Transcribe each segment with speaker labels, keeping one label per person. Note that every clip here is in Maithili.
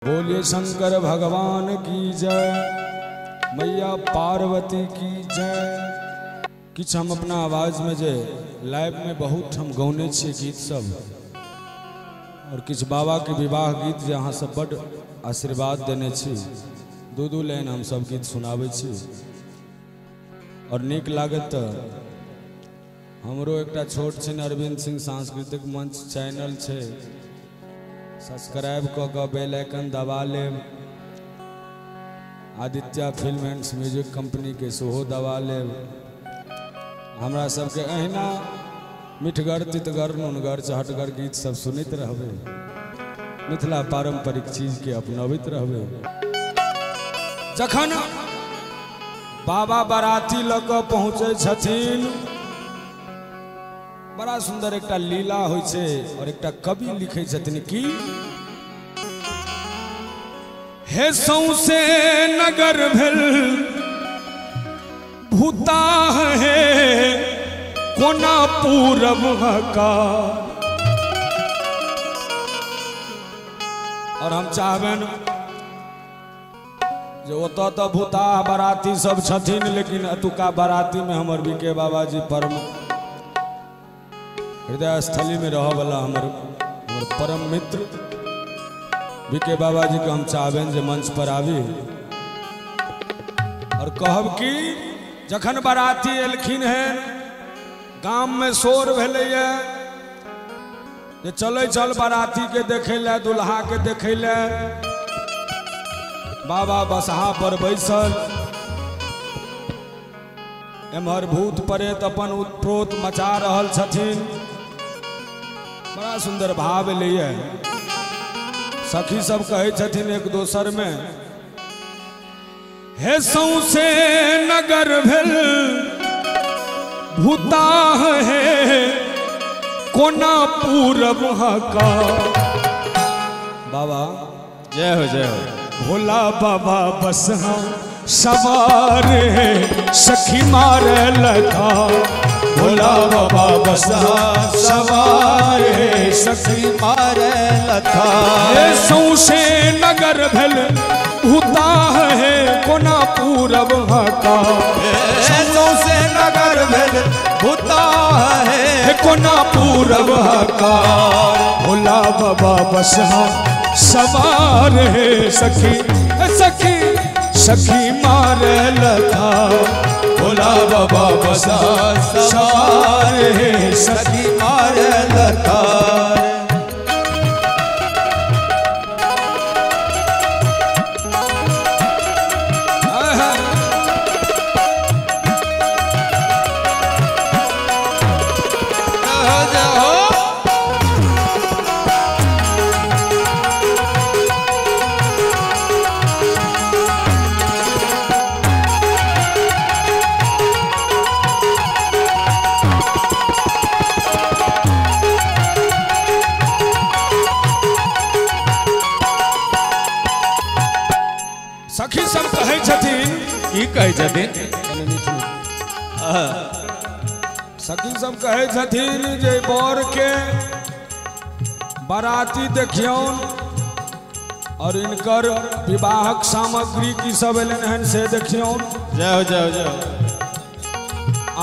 Speaker 1: बोलिए शंकर भगवान की जय, मैया पार्वती की जय। किछु हम अपना आवाज में जे लाइव में बहुत हम गौने छियै गीत सब, और किछु बाबा के विवाह गीत जे अहाँ सब बड आशीर्वाद देने छी, दू दू लाइन हम सब गीत सुनाबै छी और नीक लागत। तऽ हमरो एकटा छोट छिन अरविंद सिंह सांस्कृतिक मंच चैनल छै, सब्सक्राइब कऽ कऽ बेल आइकन दबा लेब। Aditya film and music company के सेहो दबा लेब। हमरा सबके अहिना मिठगर तितगर नुनगर चहटगर गीत सब सुनैत रहबै, मिथिला पारंपरिक चीज के अपनबैत रहबै। जखन बाबा बाराती लऽ कऽ पहुँचै छथिन, बड़ा सुंदर एकटा लीला होइ छै और एकटा कवि लिखै छथिन कि हे सौंसे नगर भेल भूता है कोना पूरब का। और हम चाहबनि जे ओतऽ तऽ भूता बाराती सब छथिन, लेकिन एतुका बाराती में हमर बीके बाबा जी परम हृदय स्थली में रह वाला हमर हमर परम मित्र बीके बाबा जी के हम चाहबनि जे मंच पर आबी और कहब कि जखन बाराती एलखिन हैं, गाम में शोर भेलैए जे चलै चल बाराती के देखै लए, दुल्हा के देखै लए। बाबा बसहा पर बैसल, एम्हर भूत प्रेत अपन उत्प्रोत मचा रहल छथिन। बड़ा सुंदर भाव एलैए। सखी सब कहै छथिन एक दोसर में, हे सौंसे नगर भेल भूता है कोना पूरब का। बाबा
Speaker 2: जय हो जय हो।
Speaker 1: भोला बाबा बसहा सवार है सखी मारे लखा।
Speaker 2: भोला बाबा बसहा सवार है सखी मारे लखा।
Speaker 1: हे सौंसे नगर भेल भूता है कोना पूरब का।
Speaker 2: सौंसे नगर भेल भूता है
Speaker 1: कोना पूरब का। भोला बाबा बसहा सवार है सखी सखी सखी मारे लखा।
Speaker 2: भोला बाबा बसहा सवार है सखी मारे लखा।
Speaker 1: सखी सब कहै छथिन,
Speaker 2: की कहै छथिन?
Speaker 1: सखी सब कहै छथिन जे बर के बाराती देखियौन और इनकर विवाहक सामग्री की सब एलनि हन से देखियौन।
Speaker 2: जय हो जय हो जय हो।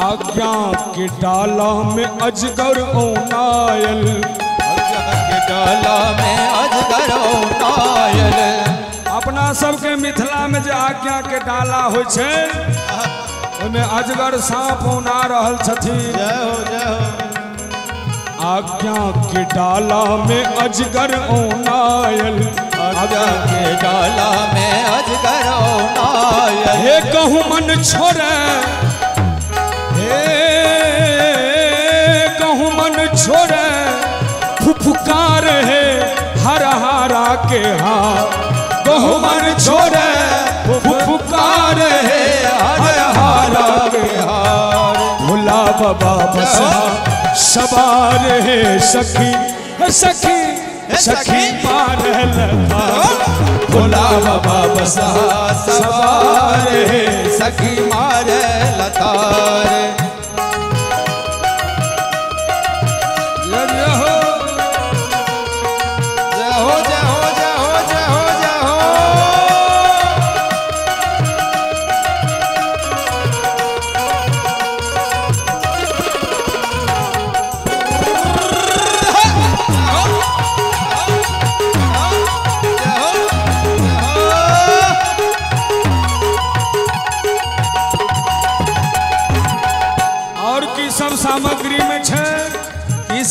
Speaker 1: आज्ञा के डाला में अजगर औनायल,
Speaker 2: आज्ञा के डाला में अजगर औनायल।
Speaker 1: अपना सबके मिथिला में जे आज्ञा के डाला होइ छै ओहिमे अजगर सांप औना रहल छथिन।
Speaker 2: जय हो जय हो।
Speaker 1: आज्ञा के डाला में अजगर औनायल,
Speaker 2: आज्ञा के डाला में अजगर औनायल।
Speaker 1: हे कहूँ मन छोड़े, हे कहूँ मन छोड़े फुफकार है हर हारा के हाथ। कहूँ मन छोड़े फुफकार है हर हारा के हार। भोला बाबा बसहा सवार है सखी सखी सखी मारे लखा।
Speaker 2: भोला बाबा बसहा सवार है सखी मारे लतार। जय हो जय हो जय हो जय हो।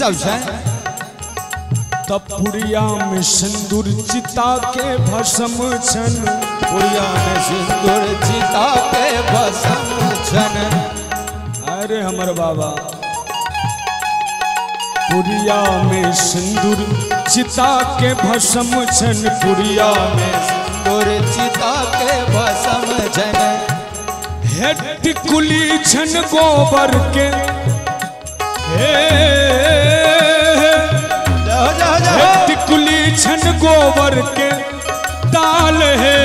Speaker 2: सब छै?
Speaker 1: तब पुरिया में सिंदूर चिता के भस्म छन।
Speaker 2: पुरिया में सिंदूर चिता के भस्म छन।
Speaker 1: अरे हमर बाबा, पुरिया में सिंदूर चिता के भस्म छन। पुरिया में
Speaker 2: सिंदूर चिता के भस्म छन।
Speaker 1: हे टिकुली छन गोबर के, हे टिकुली छन गोबर के ताल है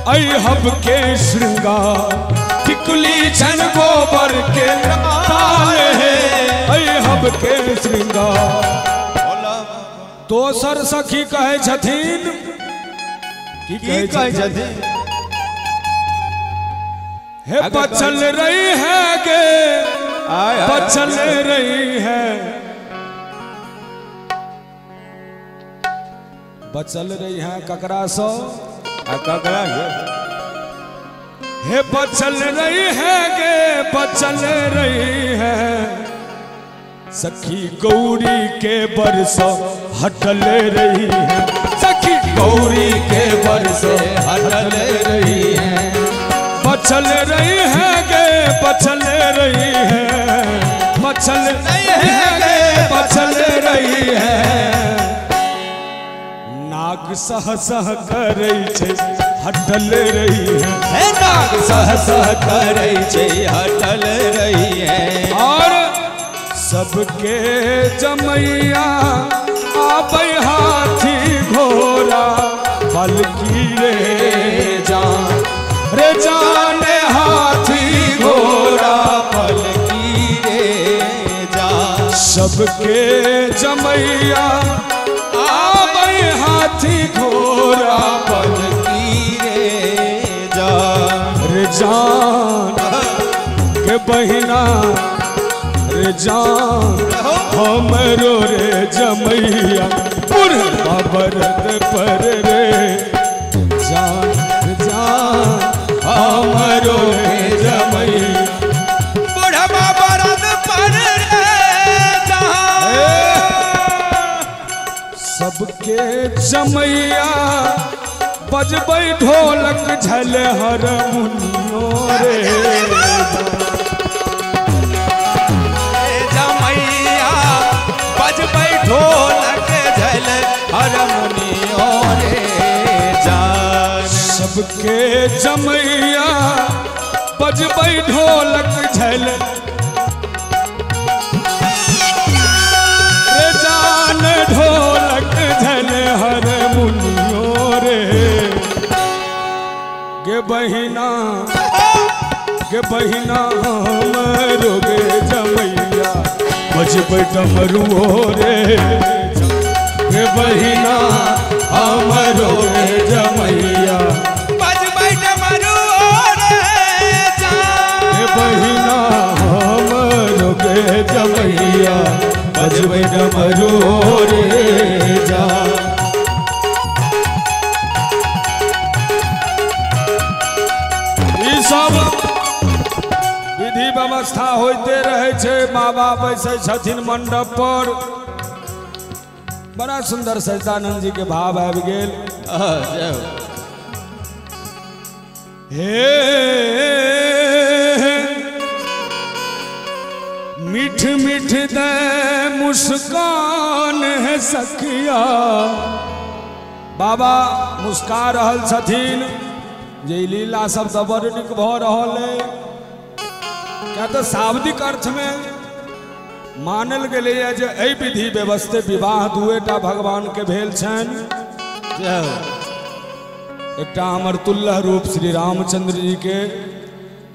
Speaker 1: अहब के श्रृंगार। टिकुली छन गोबर के ताल है अहब के श्रृंगार। दोसर सखी कहै छथिन, की
Speaker 2: कहै छथिन?
Speaker 1: हे बचल रही है गे, बचल रही है, बचल रही है ककरा सो?
Speaker 2: ककरा
Speaker 1: हे बचल रही है गे, बचल रही है सखी गौरी के बरसो हटल रही है। सखी गौरी के बरसो
Speaker 2: हटल रही है।
Speaker 1: बचल रही है गे, बचल रही है, बचल रही है गे, बचल रही है। नाग सह सह करै छै हटल रही है।
Speaker 2: नाग सह सह करै छै हटल रही है।
Speaker 1: और सबके जमैया आबै हाथी घोड़ा बल्कि रे जान, रे जाने हाथी घोड़ा
Speaker 2: पलकी रे जान।
Speaker 1: सबके जमैया आबै हाथी घोड़ा
Speaker 2: पलकी रे जान।
Speaker 1: रे जान के बहिना, रे जान हमरो रे जमैया बुढ़वा बरद पर रे जान, जान हमरो रे जमैया
Speaker 2: बुढ़वा बरद पर रे जान।
Speaker 1: सबके जमैया बजबै ढोलक झल हरमुनियो रे
Speaker 2: जमैया बजबै ढोलक झल हरमुनियो रे जान।
Speaker 1: सबके जमैया बजबै ढोलक झल रे जान, ढोलक झल हरमुनियो रे। गे बहिना, गे बहिना हमरो गे जमैया बजबै डमरुओ रे। गे बहिना हमरो गे जमैया
Speaker 2: बजबै डमरुओ रे जान।
Speaker 1: गे बहिना हमरो गे जमैया बजबै डमरुओ रे जान। ई सब विधि व्यवस्था होते रहे छै। बाबा बैसै छथिन मंडप पर। बड़ा सुंदर सच्चिदानंद जी के भाव आबि गेल। हे मीठ मीठ दे मुस्कान है सखिया। बाबा मुस्का रहल छथिन जे ई लीला सब तऽ बड़ नीक भऽ रहल है। क्या तऽ शाब्दिक अर्थ में मानल गेलैए जे एहि विधि व्यवस्थे विवाह दुएटा भगवान के भेल छनि। एकटा हमर तुल्य रूप श्री रामचंद्र जी के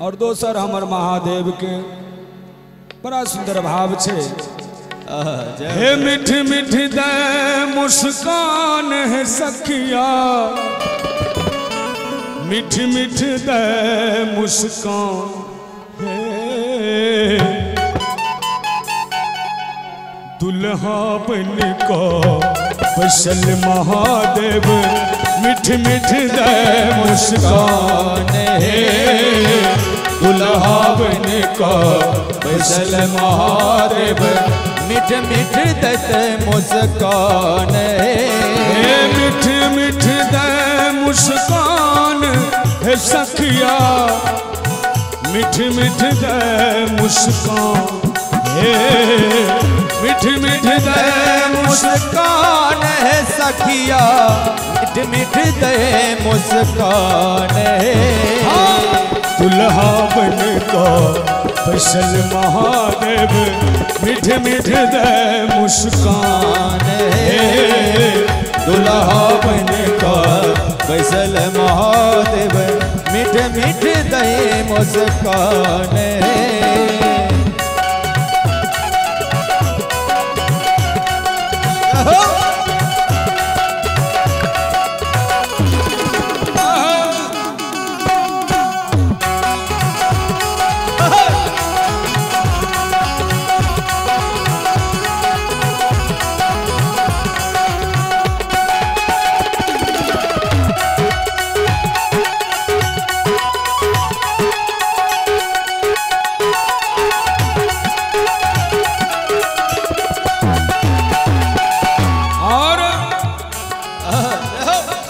Speaker 1: और दोसर हमर महादेव के। बड़ा सुंदर भाव छै। हे मीठ मीठ दे मुस्कान है सखिया, मीठ मीठ दे मुस्कान हे। दुल्हा बन को बसल महादेव, मीठ मीठ दे मुस्कान हे। दुल्हा बन को बसल महादेव,
Speaker 2: मिठ मिठ दैत मुस्कान
Speaker 1: हे मिठ मिठ दै मुस्कान हे सखिया मिठ मिठ दै मुस्कान हे मिठ मिठ दै
Speaker 2: मुस्कान हे सखिया मिठ मिठ दे मुस्कान हे
Speaker 1: दुल्हा बन को बैसल महादेव मिठ मिठ दे मुस्कान
Speaker 2: हे दुल्हा बन को बैसल महादेव मिठ मिठ दे मुस्कान हे।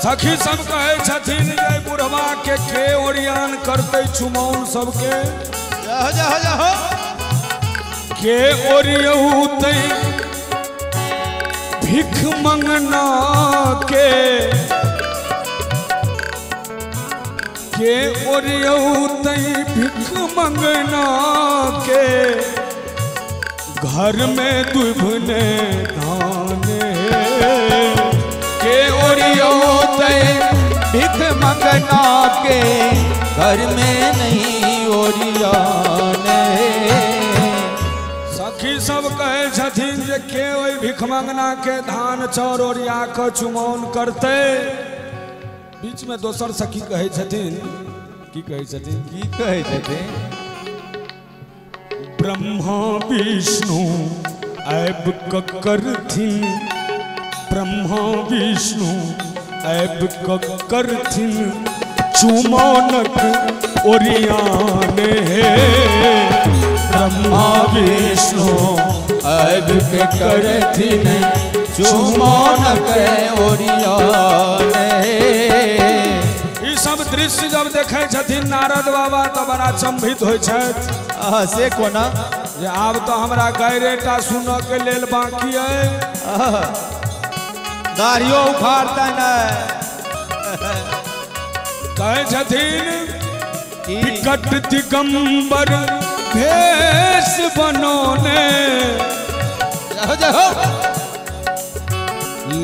Speaker 1: सखी सब कहे छथिन जे बुढ़वा के ओरियान करते चुमौन सबके के ओरियौते भीख मंगना के ओरियौते भीख मंगना के घर में दुभने धान
Speaker 2: के ओरियौते भीख मंगना के घर में नहीं ओरियान।
Speaker 1: सखी सब कहे छथिन जे के ओहि भीख मंगना के धान चाउर ओरिया के चुमौन करते। बीच में दोसर सखी कहे छथिन की कहे छथिन
Speaker 2: की कहे छथिन
Speaker 1: ब्रह्मा विष्णु आबि क करथिन ब्रह्मा विष्णु आबि क करथिन चुमौनक ओरियान हे ब्रह्मा विष्णु
Speaker 2: आबि क करथिन चुमौनक ओरियान हे।
Speaker 1: ई सब दृश्य जब देखै छथिन नारद बाबा तऽ बड़ा अचंभित होइ छथि।
Speaker 2: से कोना
Speaker 1: जे आब तऽ हमरा गायरेटा सुनऽ के लेल बाकी अइ
Speaker 2: दाढ़ियो उखाड़ता नहीं।
Speaker 1: कहे छथिन विकट दिगंबर भेष बनौने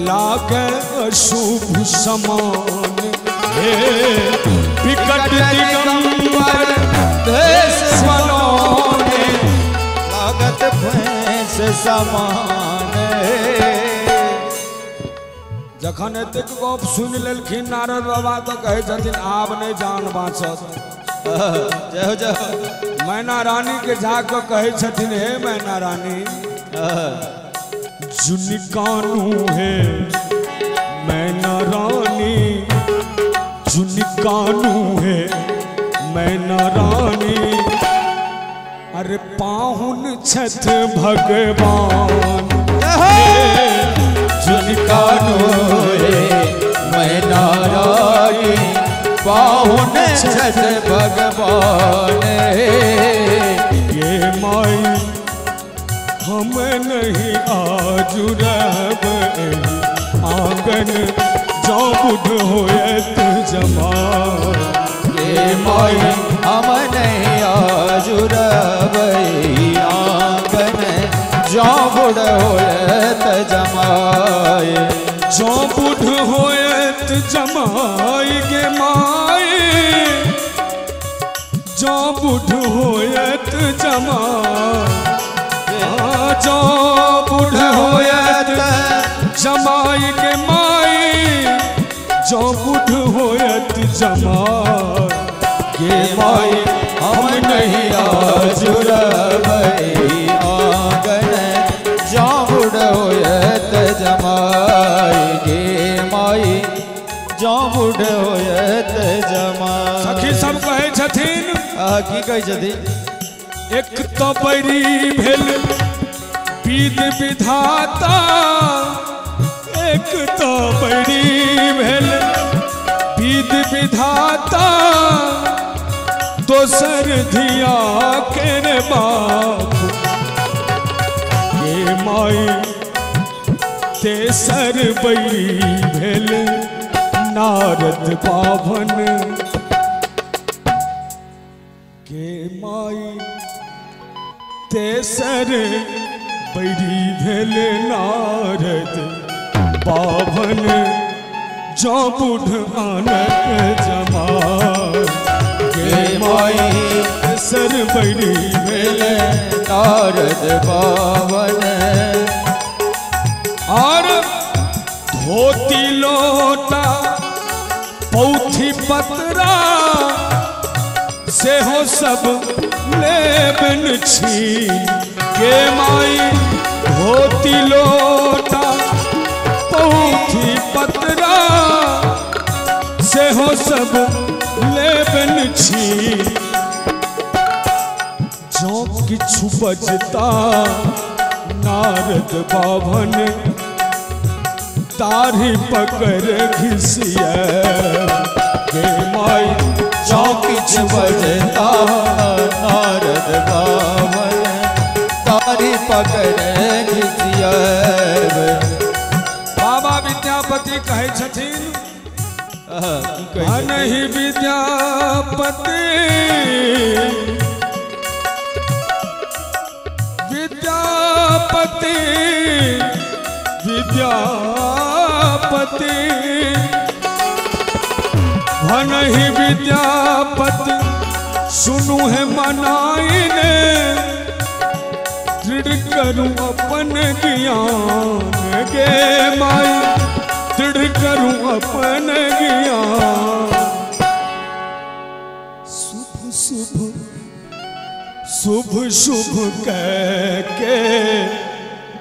Speaker 1: लागे अशुभ समान हे विकट दिगंबर भेष बनौने
Speaker 2: लागत भैंस समान।
Speaker 1: जखन एतेक गप सुनि लेलखिन नारद बाबा तऽ कहै छथिन आब नहि जान बाँचत।
Speaker 2: जय हो जय हो।
Speaker 1: मैना रानी के जाकऽ कहै छथिन हे मैना रानी जुनिकानू हे मैना रानी जुनिकानू हे मैना रानी अरे पाहुन छथि भगवान
Speaker 2: जुनिकानू हे मैना रानी पाहुन छथि भगवान।
Speaker 1: ये माई हम नहीं आज रहब आंगन जो बुढ़ होयत जमा।
Speaker 2: ये माई हम नहीं आज रहब आंगन जो बुढ़ होयत जमाए
Speaker 1: जो बुढ़ होयत जमाई गे माई जो बुढ़ होयत जमाई जो बुढ़ होयत जमाई गे माई जो बुढ़ होयत जमाई
Speaker 2: गे माई हम नहीं आज रहब आंगन जो बुढ़ होयत जमाई गे माई जो बुढ़ होयत जमाई।
Speaker 1: सखी सब कहै छथिन
Speaker 2: की कहै छथिन
Speaker 1: एक तो बैरी भेल विध विधाता एक तो बड़ी भेल, विध विधाता दोसर धिया के बाप गे माई, तेसर बैरी भेल नारद बाभन के माई, तेसर बैरी भेल नारद बाभन, जो बूढ़ आनक जमा गे माई, तेसर बैरी भेल
Speaker 2: नारद बाभन।
Speaker 1: और धोती लोटा पौथी पतरा सेहो सब लेबन छी गे माई, धोती लोटा पौथी पतरा सेहो सब लेबन छी, जो किछु बजता नारद बाभन दाढ़ी पकड़ घिसिया गे माई,
Speaker 2: जो किछु बजता नारद बाभन दाढ़ी पकड़ घिसिया।
Speaker 1: बाबा विद्यापति कहै छथिन नहीं विद्यापति विद्यापति विद्यापति भनहि विद्यापति सुनु है मनाइने, दृढ़ करूं अपन ज्ञान गे माई, दृढ़ करूं अपन ज्ञान। शुभ शुभ शुभ शुभ कह के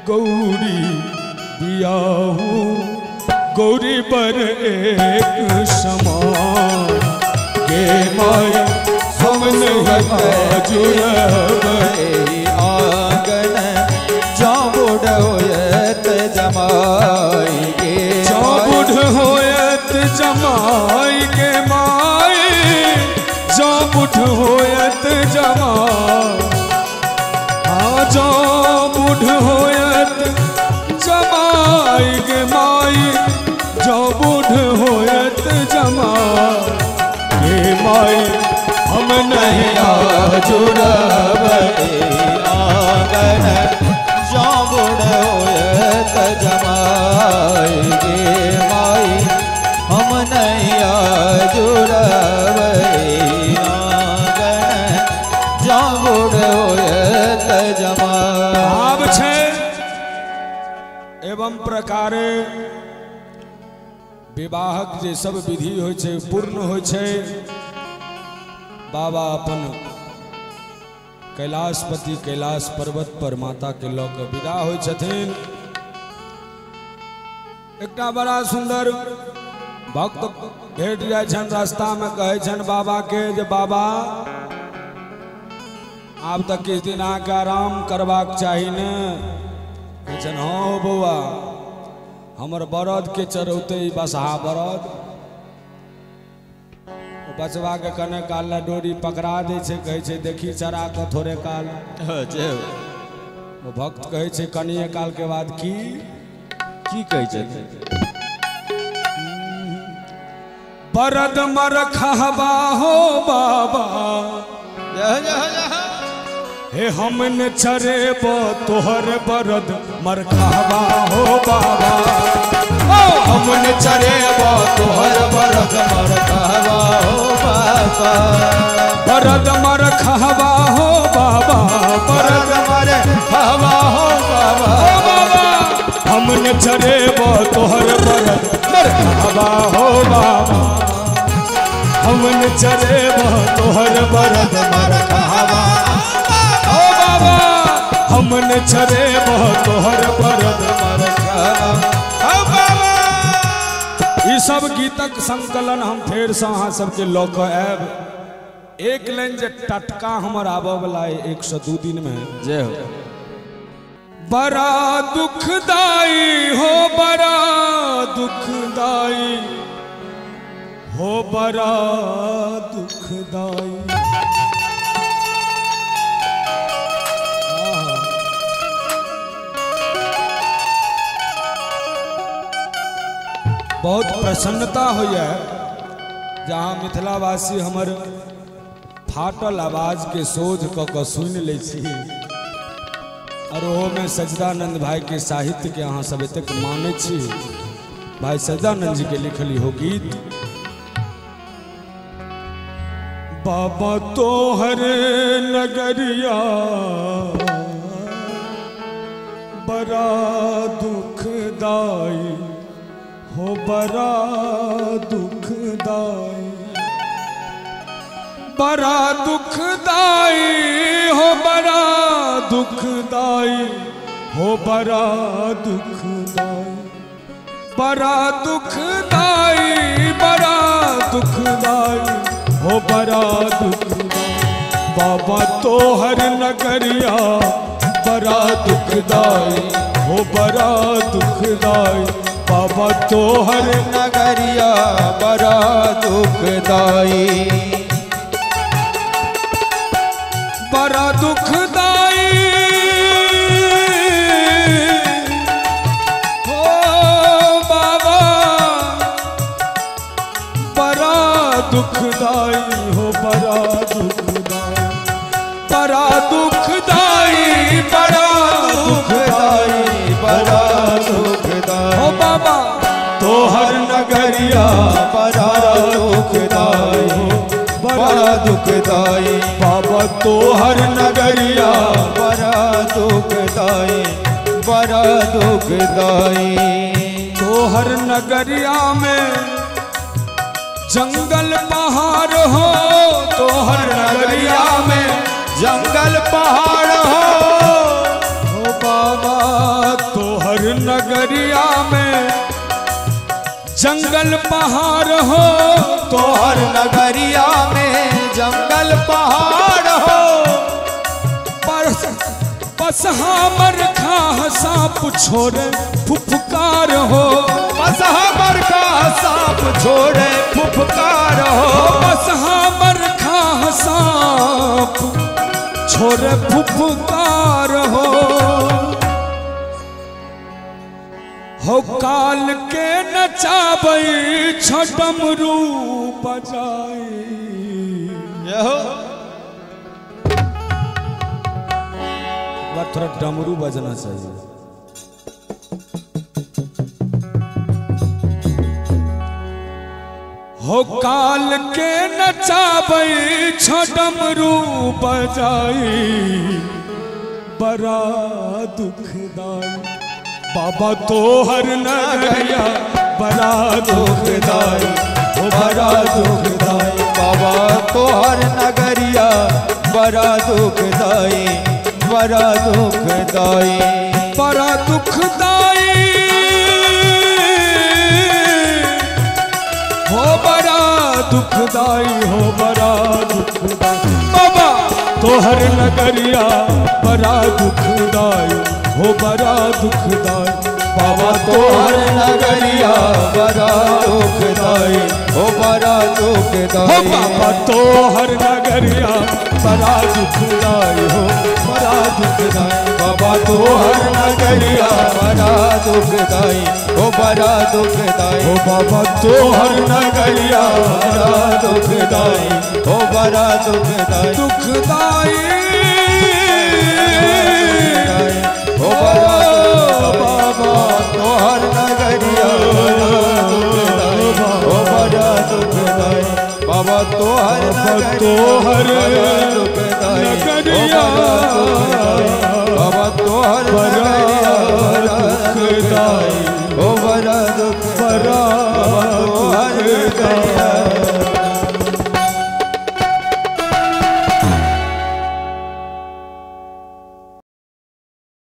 Speaker 1: गौरी बियाहू, गौरी पर एक समान गे माई, हम नहीं जुड़ब
Speaker 2: आंगन, जो बूढ़ होयत जमाई गे,
Speaker 1: जो बूढ़ होयत जमाई गे माई, जो बूढ़ होयत जमाई, हाँ जो बूढ़ होयत जमाई गे माई, जो बूढ़ होयत जमाई गे माई, हम नहीं
Speaker 2: जुड़ब आंगन, जो बूढ़ होयत जमाई गे माई, हम नहीं जुड़ब आंगन, जो बूढ़ होयत जमाई।
Speaker 1: आब छै एवं प्रकारे विवाहक जे सब विधि होइ छै पूर्ण होइ छै। बाबा अपन कैलाशपति कैलाश पर्वत पर माता के लऽ कऽ विदा होइ छथिन। एकटा बड़ा सुंदर भक्त भेट जाइ छनि रास्ता में, कहै छनि बाबा के जे बाबा आब तऽ किछु दिन अहाँके आराम करबाक चाही ने। कहै छनि हँ बौआ, हमर बरद के चरौतै बसहा बरद। बचवा के कने काल ला डोरी पकड़ा दै छै, कहै छै देखी चरा कऽ थोड़े काल। ओ भक्त कहै छै कनिए काल के बाद की
Speaker 2: की कहै छै,
Speaker 1: बरद मरखहबा हो बाबा, हे हम ने चरेब तोहर बरद मरखहबा हो बाबा,
Speaker 2: हम ने चरेब तोहर बरद मरखहबा हो बाबा,
Speaker 1: बरद मरखहबा हो बाबा,
Speaker 2: बरद मरखहबा हो बाबा,
Speaker 1: बाबा हम ने चरेब तोहर बरद मरखहबा हो बाबा, हम ने चरेब तोहर बरद मरखहबा हो बाबा, हम ने चरेब तोहर बरद
Speaker 2: मरखहबा हो बाबा।
Speaker 1: ई सब गीतक संकलन हम फेर से अहाँ सबके लऽ कऽ आयब। एक लाइन जे टटका हमर आबऽ वाला है 102 दिन में।
Speaker 2: जय हो।
Speaker 1: बड़ा दुखदाई हो बड़ा दुखदाई हो बड़ा दुखदाई। बहुत प्रसन्नता होइए जहाँ मिथिलावासी हमर फाटल आवाज के सोझ क के सुनि लै छी और ओहोमे सच्चिदानंद भाई के साहित्य के अहाँ सब एतेक मानै छी। भाई सच्चिदानंद जी के लिखल हो गीत बाबा तोहर नगरिया बड़ा दुखदाई हो बड़ा दुखदाई बड़ा दुखदाई हो बड़ा दुखदाई हो बड़ा दुखदाई बड़ा दुखदाई बड़ा दुखदाई हो बड़ा दुखदाई बाबा तोहर नगरिया बड़ा दुखदाई हो बड़ा दुखदाई बाबा तोहर
Speaker 2: नगरिया बड़ा दुखदाई
Speaker 1: बड़ा दुखदाई हो बाबा बड़ा दुखदाई हो बड़ा दुखदाई बड़ा दुखदाई बड़ा
Speaker 2: दुखदाई बड़ा दुखदाई
Speaker 1: हो बाबा तोहर नगरिया
Speaker 2: बड़ा दुखदाई बड़ा दुखदाई
Speaker 1: बाबा तोहर नगरिया
Speaker 2: बड़ा दुखदाई बड़ा दुखदाई।
Speaker 1: तोहर नगरिया में जंगल पहाड़ हो तोहर नगरिया में
Speaker 2: जंगल पहाड़ हो
Speaker 1: बाबा तोहर नगरिया में जंगल पहाड़ हो
Speaker 2: तोहर नगरिया में जंगल पहाड़ हो
Speaker 1: पर बस हमर खा सांप छोड़े फुफकार हो
Speaker 2: बस हमर खा सांप छोड़े फुफकार हो
Speaker 1: बस हमर खा सांप छोड़े फुफकार हो काल के नचाबई छडमरू बजाई। थोड़ा डमरू बजना चाहिए। हो काल के नचाबई छडमरू बजाई बड़ा दुखदाई बाबा तोहर नगरिया बड़ा दुखदाई हो बड़ा दुखदाई
Speaker 2: बाबा तोहर नगरिया बड़ा दुखदाई बड़ा दुखदाई
Speaker 1: बड़ा दुखदाई हो बड़ा दुखदाई हो बड़ा दुखदाई बाबा तोहर नगरिया बड़ा दुखदाई हो बड़ा दुखदाई
Speaker 2: बाबा तोहर नगरिया बड़ा दुखदाई हो बड़ा दुखदाई
Speaker 1: हो बाबा तोहर नगरिया बड़ा दुखदाई हो बड़ा दुखदाई
Speaker 2: बाबा तोहर नगरिया बड़ा दुखदाई हो बड़ा दुखदाई
Speaker 1: हो बाबा तोहर नगरिया
Speaker 2: बड़ा दुखदाई हो बड़ा दुखदाई
Speaker 1: दुखदाई
Speaker 2: हो बड़ा बाबा तोहर नगरिया बड़ा दुखदाई हो बड़ा दुखदाई बाबा तोहर दुखदाई
Speaker 1: नगरिया
Speaker 2: बाबा तोहर नगरिया बड़ा दुखदाई हो बड़ा दुखदाई बाबा